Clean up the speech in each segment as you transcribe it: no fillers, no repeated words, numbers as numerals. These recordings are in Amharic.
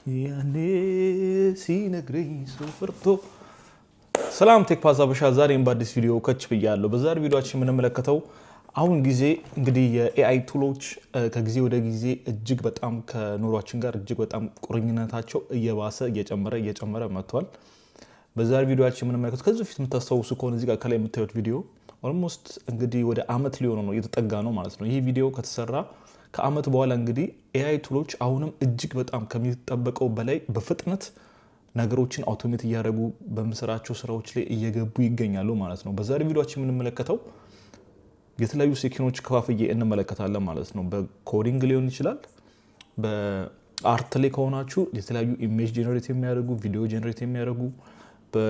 ያኔ ሲነግረኝ ሰው ፈርቶ። ሰላም ቴክ ፓዝ ሀበሻ፣ ዛሬም በአዲስ ቪዲዮ ከች ብያለሁ። በዛሬ ቪዲዮአችን የምንመለከተው አሁን ጊዜ እንግዲህ የ AI tool ኦች ከጊዜ ወደ ጊዜ እጅግ በጣም ከኑሯችን ጋር እጅግ በጣም ቁርኝነታቸው እየባሰ እየጨመረ እየጨመረ መጥቷል። በዛሬ ቪዲዮአችን የምንመለከተው ከዚህ በፊት የምታስታውሱ ከሆነ እዚህ ጋር ከላይ የምታዩት ቪዲዮ almost እንግዲህ ወደ አመት ሊሆነው ነው፣ እየተጠጋ ነው ማለት ነው። ይህ ቪዲዮ ከተሰራ ከአመት በኋላ እንግዲህ AI tool ኦች አሁንም እጅግ በጣም ከሚጠበቀው በላይ በፍጥነት ነገሮችን automate እያደረጉ በምንሰራቸው ስራዎች ላይ እየገቡ ይገኛሉ ማለት ነው። በዛሬ ቪዲዮአችን የምንመለከተው የተለያዩ section ኦች ከፋፍዬ እንመለከታለን ማለት ነው። በ coding ሊሆን ይችላል። በ art ላይ ከሆናችሁ የተለያዩ image generate የሚያደርጉ፣ ቪዲዮ generate የሚያደርጉ፣ በ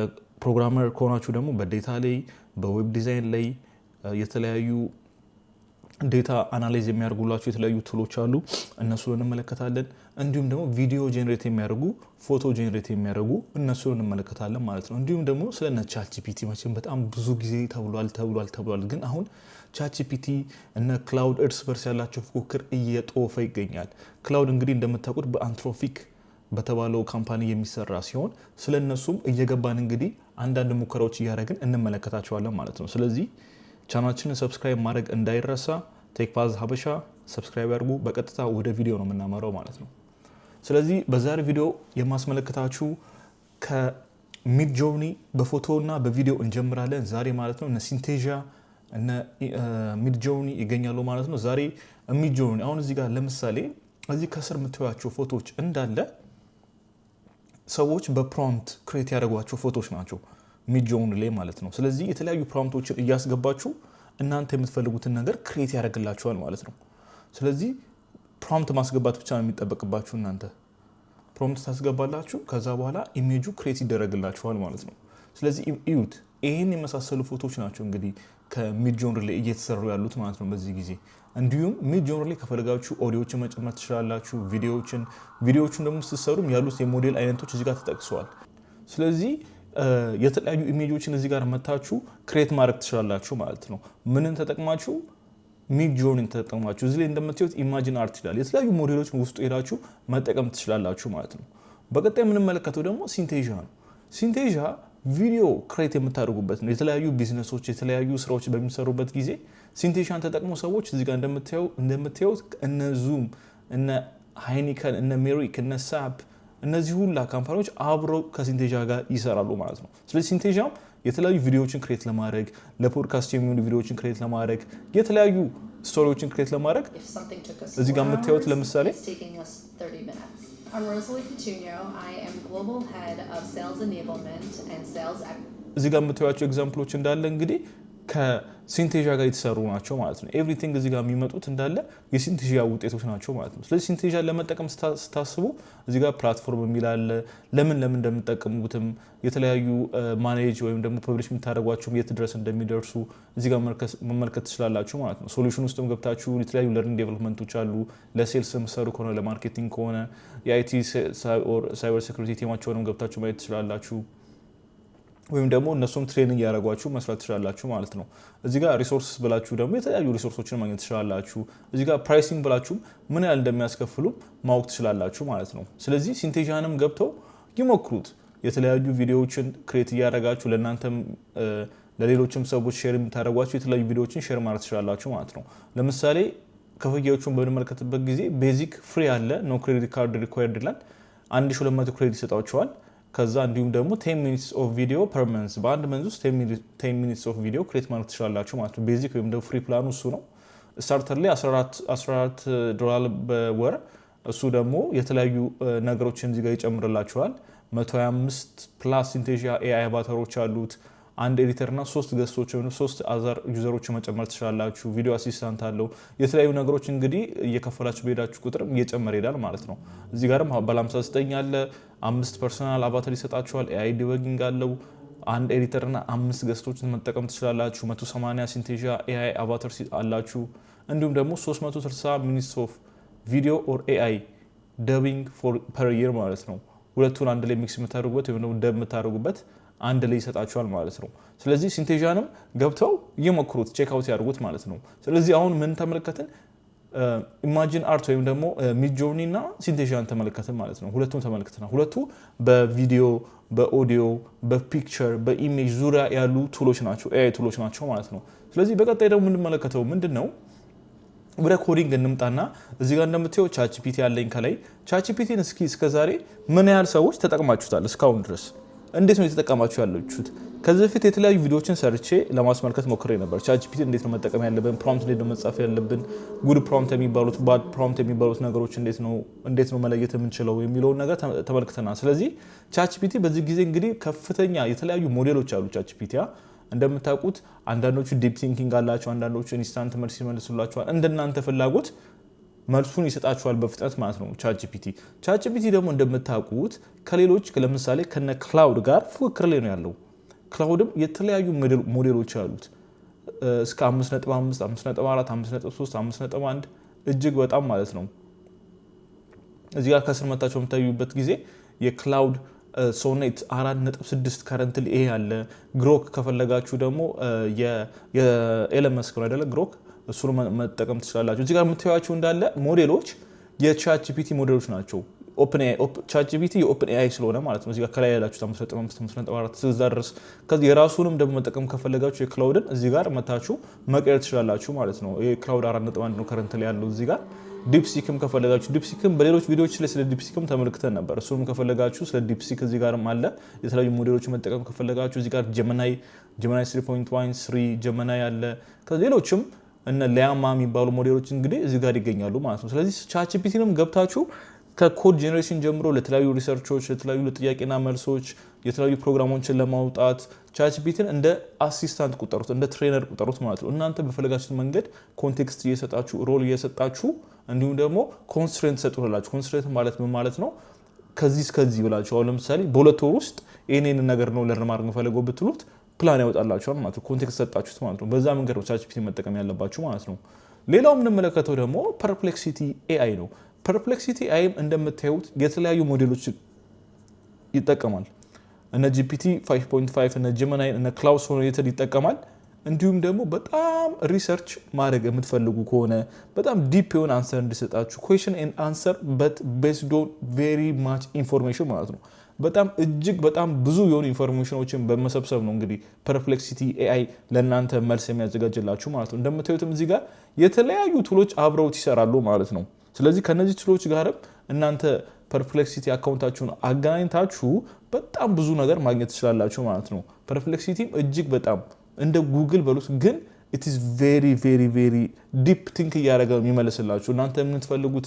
programmer ከሆናችሁ ደግሞ በ data ላይ፣ በ web design ላይ የተለያዩ data analyze የሚያደርጉላችሁ የተለያዩ tool ኦች አሉ። እነሱን እንመለከታለን። እንዲሁም ደግሞ ቪዲዮ generate የሚያደርጉ፣ ፎቶ generate የሚያደርጉ እነሱን እንመለከታለን ማለት ነው። እንዲሁም ደግሞ ስለ ChatGPT መቼም በጣም ብዙ ጊዜ ተብሏል ተብሏል ተብሏል። ግን አሁን ChatGPT እነ Claude እርስ በርስ ያላቸው ፉክክር እየጦፈ ይገኛል። Claude እንግዲህ እንደምታውቁት በ Anthropic በተባለው company የሚሰራ ሲሆን ስለ እነሱም እየገባን እንግዲህ አንዳንድ ሙከራዎች እያደረግን እንመለከታቸዋለን ማለት ነው። ስለዚህ ቻናላችንን subscribe ማድረግ እንዳይረሳ። ቴክ ፓዝ ሀበሻ subscribe ያድርጉ። በቀጥታ ወደ ቪዲዮ ነው የምናመራው ማለት ነው። ስለዚህ በዛሬ ቪዲዮ የማስመለከታችሁ ከ Midjourney በፎቶ እና በቪዲዮ እንጀምራለን ዛሬ ማለት ነው። እነ Synthesia፣ እነ Midjourney ይገኛሉ ማለት ነው። ዛሬ Midjourney አሁን እዚህ ጋር ለምሳሌ እዚህ ከስር የምታዩቸው ፎቶዎች እንዳለ ሰዎች በ prompt create ያደረጓቸው ፎቶዎች ናቸው Midjourney ላይ ማለት ነው። ስለዚህ የተለያዩ prompt ኦችን እያስገባችሁ እናንተ የምትፈልጉትን ነገር create ያደርግላችኋል ማለት ነው። ስለዚህ prompt ማስገባት ብቻ ነው የሚጠበቅባችሁ። እናንተ prompt ታስገባላችሁ፣ ከዛ በኋላ image ኡ create ይደረግላችኋል ማለት ነው። ስለዚህ እዩት፣ ይህን የመሳሰሉ ፎቶዎች ናቸው እንግዲህ ከ Midjourney ላይ እየተሰሩ ያሉት ማለት ነው በዚህ ጊዜ። እንዲሁም Midjourney ላይ ከፈለጋችሁ ኦዲዮችን መጨመር ትችላላችሁ፣ ቪዲዮዎችን። ቪዲዮዎቹን ደግሞ ስትሰሩም ያሉት የሞዴል አይነቶች እዚህ ጋር ተጠቅሰዋል። ስለዚህ የተለያዩ image ኦችን እዚህ ጋር መታችሁ create ማድረግ ትችላላችሁ ማለት ነው። ምንን ተጠቅማችሁ? Midjourney ን ተጠቅማችሁ። እዚህ ላይ እንደምታዩት imagine art ይላል። የተለያዩ ሞዴሎች ውስጡ ሄዳችሁ መጠቀም ትችላላችሁ ማለት ነው። በቀጣይ የምንመለከተው ደግሞ Synthesia ነው። Synthesia ቪዲዮ create የምታደርጉበት ነው። የተለያዩ ቢዝነሶች የተለያዩ ስራዎች በሚሰሩበት ጊዜ Synthesia ን ተጠቅሞ ሰዎች እዚህ ጋር እንደምታዩት እነ Zoom፣ እነ Heineken፣ እነ Merck፣ እነ SAP፣ እነዚህ ሁላ company ዎች አብረው ከ Synthesia ጋር ይሰራሉ ማለት ነው። ስለዚህ Synthesia ም የተለያዩ ቪዲዮዎችን create ለማድረግ፣ ለፖድካስት የሚሆኑ ቪዲዮዎችን create ለማድረግ፣ የተለያዩ story ዎችን create ለማድረግ እዚህ ጋር የምታዩት ለምሳሌ I'm Rosalie Cotugno. I am Global Head of Sales Enablement and Sales እዚህ ጋር የምታዩቸው example ኦች እንዳለ እንግዲህ ከ Synthesia ጋር የተሰሩ ናቸው ማለት ነው። Everything እዚህ ጋር የሚመጡት እንዳለ የ Synthesia ውጤቶች ናቸው ማለት ነው። ስለዚህ Synthesia ለመጠቀም ስታስቡ እዚህ ጋር platform የሚል አለ። ለምን ለምን እንደምጠቀሙትም የተለያዩ manage ወይም ደግሞ publish የምታደርጓቸውም የት ድረስ እንደሚደርሱ እዚህ ጋር መመልከት ትችላላችሁ ማለት ነው። Solution ውስጥም ገብታችሁ የተለያዩ learning development ኦች አሉ። ለ sales የምትሰሩ ከሆነ፣ ለ marketing ከሆነ የ IT cyber security team ኣቸውንም ገብታችሁ ማየት ትችላላችሁ። ወይም ደግሞ እነሱም training እያደረጓችሁ መስራት ትችላላችሁ ማለት ነው። እዚህ ጋር resource ብላችሁ ደግሞ የተለያዩ resource ኦችን ማግኘት ትችላላችሁ። እዚህ ጋር pricing ብላችሁም ምን ያህል እንደሚያስከፍሉ ማወቅ ትችላላችሁ ማለት ነው። ስለዚህ Synthesia ንም ገብተው ይሞክሩት። የተለያዩ ቪዲዮዎችን create እያደረጋችሁ ለእናንተም ለሌሎችም ሰዎች share የምታደርጓቸው የተለያዩ ቪዲዮዎችን share ማድረግ ትችላላችሁ ማለት ነው። ለምሳሌ ክፍያዎቹን በምንመለከትበት ጊዜ basic free አለ፣ no credit card required ይላል። 1200 credit ይሰጣችኋል። ከዛ እንዲሁም ደግሞ 10 minutes of video per month፣ በአንድ month ውስጥ 10 minutes of video create ማድረግ ትችላላችሁ ማለት ነው። Basic ወይም ደግሞ free plan ኑ እሱ ነው። Starter ላይ 14 ዶላር በወር፣ እሱ ደግሞ የተለያዩ ነገሮችን እዚህ ጋር ይጨምርላችኋል። 125 plus Synthesia AI avatar ኦች አሉት። አንድ editor እና ሶስት guest ኦች ወይም ሶስት other user ኦች መጨመር ትችላላችሁ። Video assistant አለው። የተለያዩ ነገሮች እንግዲህ እየከፈላችሁ በሄዳችሁ ቁጥርም እየጨመረ ይሄዳል ማለት ነው። እዚህ ጋርም ባለ 59 አለ። አምስት personal avatar ይሰጣችኋል። AI debugging አለው። አንድ editor እና አምስት guest ኦችን መጠቀም ትችላላችሁ። 180 Synthesia AI avatar አላችሁ። እንዲሁም ደግሞ 360 minutes of video or AI dubbing per year ማለት ነው። ሁለቱን አንድ ላይ mix የምታደርጉበት ወይም ደግሞ dub የምታደርጉበት አንድ ላይ ይሰጣችኋል ማለት ነው። ስለዚህ Synthesia ንም ገብተው እየሞክሩት፣ check out ያድርጉት ማለት ነው። ስለዚህ አሁን ምን ተመለከትን? Imagine Art ወይም ደግሞ Midjourney እና Synthesia ን ተመለከትን ማለት ነው። ሁለቱም ተመልክተናል። ሁለቱ በቪዲዮ፣ በ audio፣ በ picture፣ በ image ዙሪያ ያሉ tool ኦች ናቸው፣ AI tool ኦች ናቸው ማለት ነው። ስለዚህ በቀጣይ ደግሞ የምንመለከተው ምንድን ነው? ወደ coding እንምጣና እዚህ ጋር እንደምታየው ChatGPT ያለኝ ከላይ። ChatGPT ን እስኪ እስከዛሬ ምን ያህል ሰዎች ተጠቅማችሁታል? እስካሁን ድረስ እንዴት ነው የተጠቀማችሁ ያላችሁት? ከዚህ በፊት የተለያዩ ቪዲዮዎችን ሰርቼ ለማስመልከት ሞክሬ ነበር። ChatGPT እንዴት ነው መጠቀም ያለብን፣ prompt እንዴት ነው መጻፍ ያለብን፣ good prompt የሚባሉት፣ bad prompt የሚባሉት ነገሮች እንዴት ነው መለየት የምንችለው የሚለውን ነገር ተመልክተናል። ስለዚህ ChatGPT በዚህ ጊዜ እንግዲህ ከፍተኛ የተለያዩ ሞዴሎች አሉ። ChatGPT እንደምታውቁት አንዳንዶቹ deep thinking አላቸው፣ አንዳንዶቹ instant መልስ ይመልሱላችኋል። እንደናንተ ፍላጎት መልሱን ይሰጣችኋል በፍጥነት ማለት ነው ChatGPT። ChatGPT ደግሞ እንደምታውቁት ከሌሎች ለምሳሌ ከነ Claude ጋር ፉክክር ላይ ነው ያለው። Claude ም የተለያዩ ሞዴሎች አሉት እስከ 5.5፣ 5.4፣ 5.3፣ 5.1 እጅግ በጣም ማለት ነው። እዚህ ጋር ከስር መታቸው የምታዩበት ጊዜ የ Claude Sonnet 4.6 currently ይሄ ያለ። Grok ከፈለጋችሁ ደግሞ የኤለን መስክ ነው አይደለ? Grok እሱን መጠቀም ትችላላችሁ። እዚህ ጋር የምታዩቸው እንዳለ ሞዴሎች የ ChatGPT ሞዴሎች ናቸው። ChatGPT የ OpenAI ስለሆነ ማለት ነው። እዚህ ጋር ከላይ ያላችሁት 5.5፣ 5.4 እዛ ድረስ ከዚህ የራሱንም ደግሞ መጠቀም ከፈለጋችሁ የ Claude ን እዚህ ጋር መታችሁ መቀየር ትችላላችሁ ማለት ነው። የ Claude 4.1 ነው current ላይ ያለው። እዚህ ጋር DeepSeek ም ከፈለጋችሁ DeepSeek ም በሌሎች ቪዲዮዎች ላይ ስለ DeepSeek ም ተመልክተን ነበር። እሱንም ከፈለጋችሁ ስለ DeepSeek እዚህ ጋርም አለ። የተለያዩ ሞዴሎች መጠቀም ከፈለጋችሁ እዚህ ጋር Gemini 3.1፣ 3 Gemini አለ። ሌሎችም እነ Llama የሚባሉ ሞዴሎች እንግዲህ እዚህ ጋር ይገኛሉ ማለት ነው። ስለዚህ ChatGPT ንም ገብታችሁ ከ code generation ጀምሮ ለተለያዩ research ኦች፣ ለተለያዩ ለጥያቄና መልሶች፣ የተለያዩ ፕሮግራሞችን ለማውጣት ChatGPT ን እንደ assistant ቁጠሩት፣ እንደ trainer ቁጠሩት ማለት ነው። እናንተ በፈለጋችሁት መንገድ context እየሰጣችሁ፣ role እየሰጣችሁ፣ እንዲሁም ደግሞ constraint ሰጡላችሁ። Constraint ማለት ምን ማለት ነው? ከዚህ እስከዚህ ብላችሁ አሁን ለምሳሌ በ2 ወር ውስጥ ይህንን ነገር ነው learn ማድረግ የምፈልገው ብትሉት ፕላን ያወጣላችኋል ማለት ነው። Context ሰጣችሁት ማለት ነው። በዛ መንገድ ነው ChatGPT መጠቀም ያለባችሁ ማለት ነው። ሌላው የምንመለከተው ደግሞ Perplexity AI ነው። Perplexity AI ም እንደምታዩት የተለያዩ ሞዴሎች ይጠቀማል። እነ GPT 5.5፣ እነ Gemini፣ እነ Claude Sonnet ን ይጠቀማል። እንዲሁም ደግሞ በጣም research ማድረግ የምትፈልጉ ከሆነ በጣም deep የሆነ answer እንዲሰጣችሁ question and answer but based on very much information ማለት ነው። በጣም እጅግ በጣም ብዙ የሆኑ information ኦችን በመሰብሰብ ነው እንግዲህ Perplexity AI ለእናንተ መልስ የሚያዘጋጅላችሁ ማለት ነው። እንደምታዩትም እዚህ ጋር የተለያዩ tool ኦች አብረውት ይሰራሉ ማለት ነው። ስለዚህ ከነዚህ tool ኦች ጋርም እናንተ Perplexity account ኣችሁን አገናኝታችሁ በጣም ብዙ ነገር ማግኘት ትችላላችሁ ማለት ነው። Perplexity ም እጅግ በጣም እንደ ጉግል በሉት፣ ግን it is very, very, very deep think እያደረገ ነው የሚመልስላችሁ። እናንተ የምትፈልጉት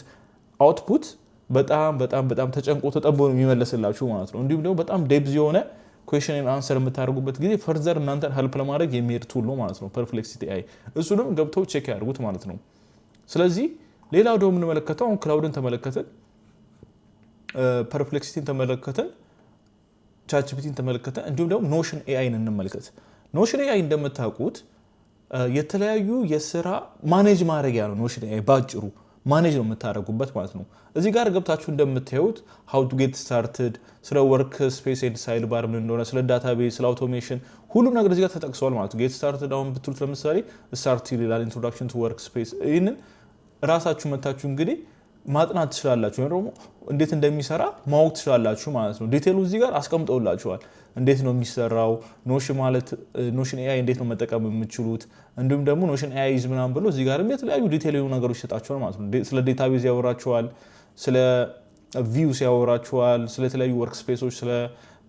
output በጣም በጣም በጣም ተጨንቆ ተጠቦ ነው የሚመለስላችሁ ማለት ነው። እንዲሁም ደግሞ በጣም depth የሆነ question answer የምታደርጉበት ጊዜ further እናንተን help ለማድረግ የሚሄድ tool ነው ማለት ነው Perplexity AI። እሱንም ገብተው check ያድርጉት ማለት ነው። ስለዚህ ሌላው ደግሞ የምንመለከተው አሁን Claude ን ተመለከትን፣ Perplexity ን ተመለከትን፣ ChatGPT ን ተመለከትን፣ እንዲሁም ደግሞ Notion AI ን እንመልከት። Notion AI እንደምታውቁት የተለያዩ የስራ manage ማድረጊያ ነው። Notion AI ባጭሩ manage ነው የምታደርጉበት ማለት ነው። እዚህ ጋር ገብታችሁ እንደምታዩት how to get started፣ ስለ workspace and sidebar ምን እንደሆነ፣ ስለ database፣ ስለ automation ሁሉም ነገር እዚህ ጋር ተጠቅሰዋል ማለት ነው። Get started አሁን ብትሉት ለምሳሌ start ይላል፣ introduction to workspace። ይህንን ራሳችሁ መታችሁ እንግዲህ ማጥናት ትችላላችሁ፣ ወይም ደግሞ እንዴት እንደሚሰራ ማወቅ ትችላላችሁ ማለት ነው። Detail ኡ እዚህ ጋር አስቀምጠውላችኋል። እንዴት ነው የሚሰራው Notion ማለት፣ Notion AI እንዴት ነው መጠቀም የምችሉት፣ እንዲሁም ደግሞ Notion AI is ምናምን ብሎ እዚህ ጋርም የተለያዩ detail የሆኑ ነገሮች ይሰጣችኋል ማለት ነው። ስለ database ያወራችኋል፣ ስለ views ያወራችኋል፣ ስለ የተለያዩ workspace ኦች፣ ስለ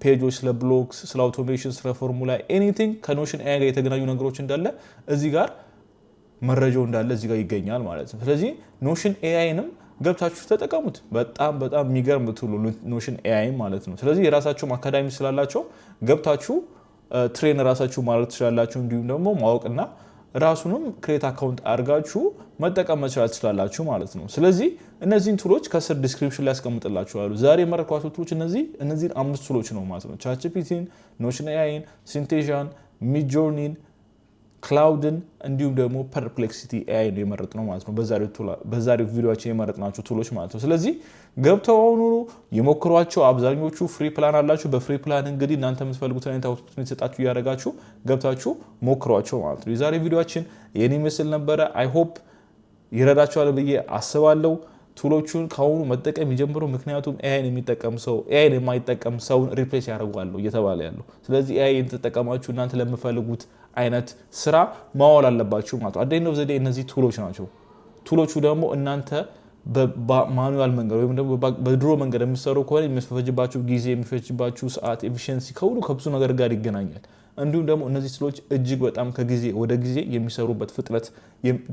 page ኦች፣ ስለ blogs፣ ስለ automation፣ ስለ formula፣ anything ከ Notion AI ጋር የተገናኙ ነገሮች እንዳለ እዚህ ጋር መረጃው እንዳለ እዚህ ጋር ይገኛል ማለት ነው። ስለዚህ Notion AI ንም ገብታችሁ ተጠቀሙት። በጣም በጣም የሚገርም tool Notion AI ማለት ነው። ስለዚህ የራሳቸውም አካዳሚ ስላላቸው ገብታችሁ train ራሳችሁ ማድረግ ትችላላችሁ። እንዲሁም ደግሞ ማወቅና ራሱንም create account አድርጋችሁ መጠቀም መቻል ትችላላችሁ ማለት ነው። ስለዚህ እነዚህን tool ኦች ከስር description ላይ ያስቀምጥላችኋለሁ። ዛሬ የመረጥኳቸው tool ኦች እነዚህን አምስት tool ኦች ነው ማለት ነው። ቻትጂፒቲን፣ ኖሽን ኤአይን፣ ሲንቴዣን፣ ሚድጆርኒን፣ ክላውድን እንዲሁም ደግሞ Perplexity AI ነው የመረጥነው ማለት ነው። በዛሬው ቪዲዮችን የመረጥናቸው tool ኦች ማለት ነው። ስለዚህ ገብተው አሁኑኑ የሞክሯቸው። አብዛኞቹ free plan አላቸው። በ free plan እንግዲህ እናንተ የምትፈልጉትን አይነት output የተሰጣችሁ እያደረጋችሁ ገብታችሁ ሞክሯቸው ማለት ነው። የዛሬ ቪዲዮችን ይህን ይመስል ነበረ። I hope ይረዳችኋል ብዬ አስባለሁ። Tool ኦቹን ከአሁኑ መጠቀም ይጀምሩ። ምክንያቱም AI ን የሚጠቀም ሰው AI ን የማይጠቀም ሰውን replace ያደርገዋል እየተባለ ያለው። ስለዚህ AI ን ተጠቀማችሁ እናንተ ለምትፈልጉት አይነት ስራ ማዋል አለባችሁ ማለት ነው። At the end of the day እነዚህ tool ኦች ናቸው። Tool ኦቹ ደግሞ እናንተ በ manual መንገድ ወይም ደግሞ በድሮ መንገድ የምትሰሩ ከሆነ የሚፈጅባችሁ ጊዜ፣ የሚፈጅባችሁ ሰዓት፣ efficiency ከሁሉ ከብዙ ነገር ጋር ይገናኛል። እንዲሁም ደግሞ እነዚህ tool ኦች እጅግ በጣም ከጊዜ ወደ ጊዜ የሚሰሩበት ፍጥነት፣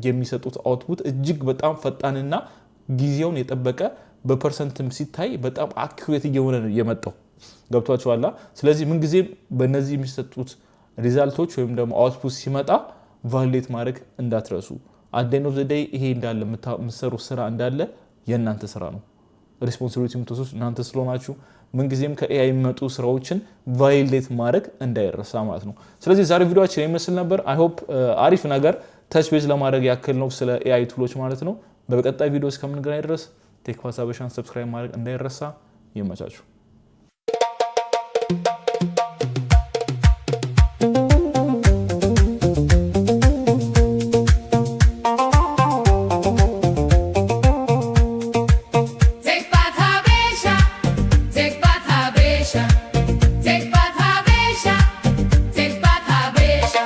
የሚሰጡት output እጅግ በጣም ፈጣንና ጊዜውን የጠበቀ፣ በ percent ም ሲታይ በጣም accurate እየሆነ ነው የመጣው። ገብቷችኋላ? ስለዚህ ምንጊዜም በእነዚህ የሚሰጡት result ኦች ወይም ደግሞ output ሲመጣ validate ማድረግ እንዳትረሱ። At the end of the day ይሄ እንዳለ የምትሰሩት ስራ እንዳለ የእናንተ ስራ ነው። Responsibility የምትወስዱት እናንተ ስለሆናችሁ ምንጊዜም ከ AI የሚመጡ ስራዎችን validate ማድረግ እንዳይረሳ ማለት ነው። ስለዚህ ዛሬ ቪዲዮአችን ይመስል ነበር። I hope አሪፍ ነገር touch base ለማድረግ ያክል ነው ስለ AI tool ኦች ማለት ነው። በቀጣይ ቪዲዮ እስከምንገናኝ ድረስ ቴክፓስ ሀበሻን subscribe ማድረግ እንዳይረሳ። ይመቻችሁ። Take Habesha, take Habesha, take Habesha, take Habesha.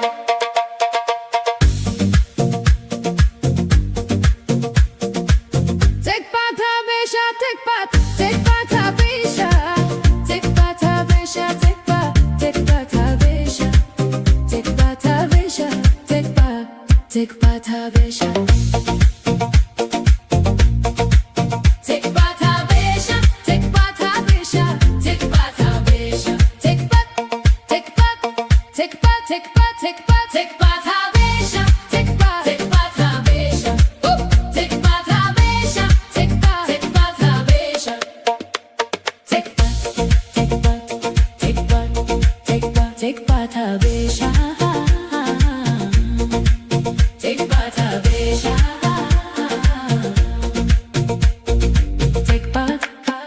Take Habesha, take Habesha, take Habesha, take Habesha, take Habesha, take Habesha. Take Habesha, take Habesha, take Habesha, take take take take take take Habesha, take take Habesha, take Habesha, take take Habesha, take take take take take Habesha, take Habesha. Take part,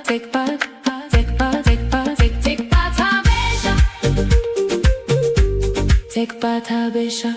take part, take part, take part, take take part, Habesha. Take part, Habesha.